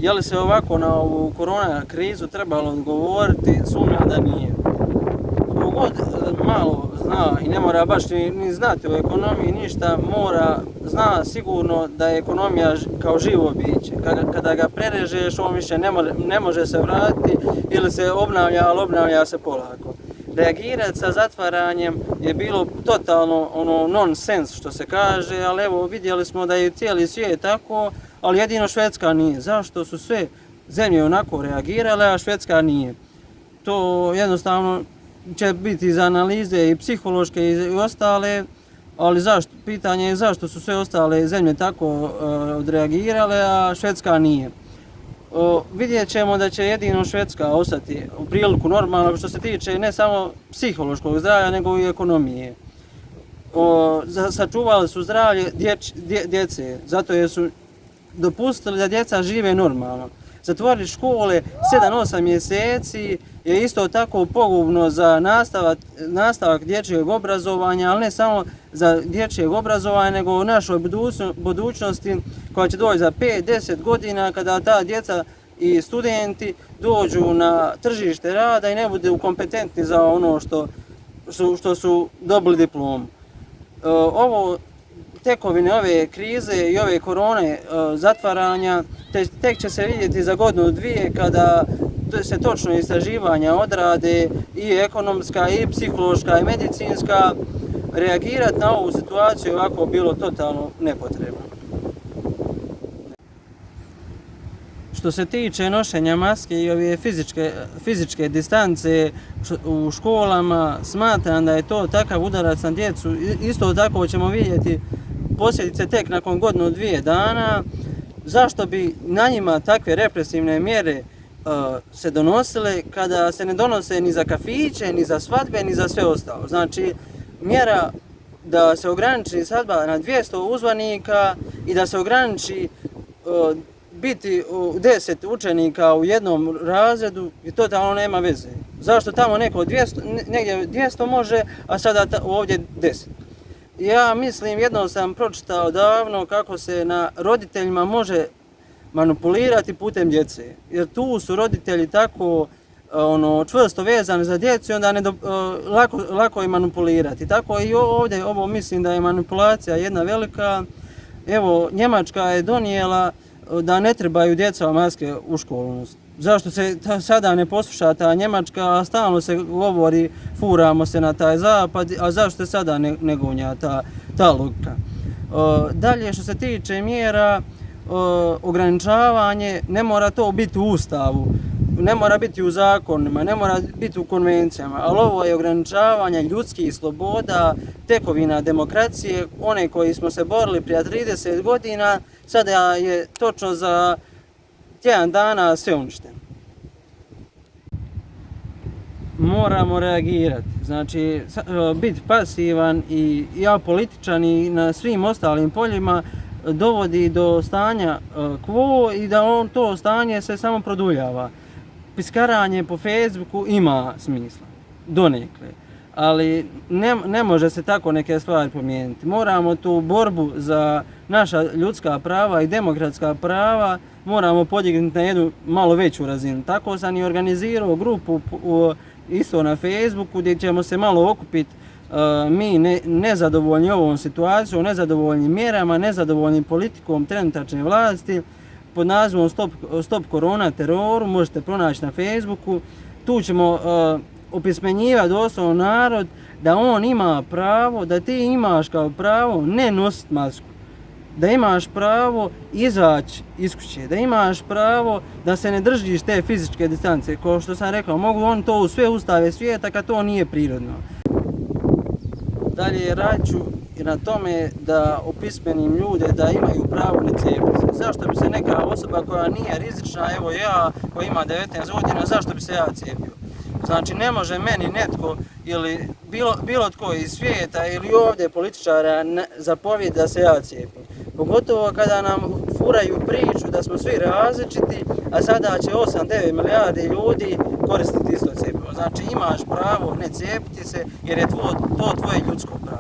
Je li se ovako na ovu korona krizu trebalo odgovoriti? Sumnjam da nije. Tko god malo zna i ne mora baš ni znati o ekonomiji ništa, zna sigurno da je ekonomija kao živo biće. Kada ga prerežeš, on više ne može se vratiti ili se obnavlja, ali obnavlja se polako. Reagirati sa zatvaranjem je bilo totalno nonsens što se kaže, ali evo vidjeli smo da je cijeli svijet tako, ali jedino Švedska nije. Zašto su sve zemlje onako reagirale, a Švedska nije? To jednostavno će biti za analize i psihološke i ostale, ali pitanje je zašto su sve ostale zemlje tako odreagirale, a Švedska nije. Vidjet ćemo da će jedino Švedska ostati u priliku normalno što se tiče ne samo psihološkog zdravlja, nego i ekonomije. Sačuvali su zdravlje djece, zato jer su dopustili da djeca žive normalno. Zatvoriti škole 7-8 mjeseci je isto tako pogubno za nastavak dječjeg obrazovanja, ali ne samo za dječjeg obrazovanja, nego u našoj budućnosti koja će doći za 5-10 godina kada ta djeca i studenti dođu na tržište rada i ne budu kompetentni za ono što su dobili diplomu. Tekovine ove krize i ove korone zatvaranja tek će se vidjeti za godinu, dvije kada se točno istraživanja odrade i ekonomska i psihološka i medicinska. Reagirati na ovu situaciju ovako bilo totalno nepotrebno. Što se tiče nošenja maske i ove fizičke distance u školama, smatram da je to takav udarac na djecu. Isto tako ćemo vidjeti posljedice tek nakon godinu, dvije dana. Zašto bi na njima takve represivne mjere se donosile kada se ne donose ni za kafiće, ni za svadbe, ni za sve ostalo? Znači, mjera da se ograniči svadba na 200 uzvanika i da se ograniči biti 10 učenika u jednom razredu i totalno nema veze. Zašto tamo negdje 200 može, a sada ovdje 10? Ja mislim, jednom sam pročitao davno kako se na roditeljima može manipulirati putem djece. Jer tu su roditelji tako čvrsto vezani za djecu i onda lako je manipulirati. Tako i ovdje, ovo mislim da je manipulacija jedna velika. Evo, Njemačka je donijela da ne trebaju djeca maske u školu. Zašto se sada ne posluša ta Njemačka, a stalno se govori, furamo se na taj zapad, a zašto se sada ne gonja ta logika? Dalje, što se tiče mjera, ograničavanje, ne mora to biti u Ustavu, ne mora biti u zakonima, ne mora biti u konvencijama, ali ovo je ograničavanje ljudskih sloboda, tekovina demokracije, one koji smo se borili prije 30 godina, sada je točno za tjedan dana sve uništeno. Moramo reagirati, znači biti pasivan i apolitičan i na svim ostalim poljima dovodi do stanja quo i da to stanje se samo produljava. Piskaranje po Facebooku ima smisla, donekle, ali ne može se tako neke stvari promijeniti. Moramo tu borbu za naša ljudska prava i demokratska prava moramo podignuti na jednu malo veću razinu. Tako sam i organizirao grupu isto na Facebooku gdje ćemo se malo okupiti mi nezadovoljni ovom situacijom, nezadovoljni mjerama, nezadovoljni politikom trenutačne vlasti pod nazivom Stop korona teroru, možete pronaći na Facebooku. Tu ćemo opismenjivati doslovno narod da on ima pravo, da ti imaš kao pravo ne nositi masku, da imaš pravo izaći iz kuće, da imaš pravo da se ne držiš te fizičke distance. Kao što sam rekao, mogu oni to u sve ustave svijeta kad to nije prirodno. Dalje radit ću i na tome da opismenim ljude da imaju pravo ne cijepiti se. Zašto bi se neka osoba koja nije rizična, evo ja koja ima 19 godina, zašto bi se ja cijepio? Znači ne može meni netko ili bilo tko iz svijeta ili ovdje političara zapovjediti da se ja cijepim. Pogotovo kada nam furaju priču da smo svi različiti, a sada će 8-9 milijardi ljudi koristiti isto cjepivo. Znači imaš pravo ne cijepiti se jer je to tvoje ljudsko pravo.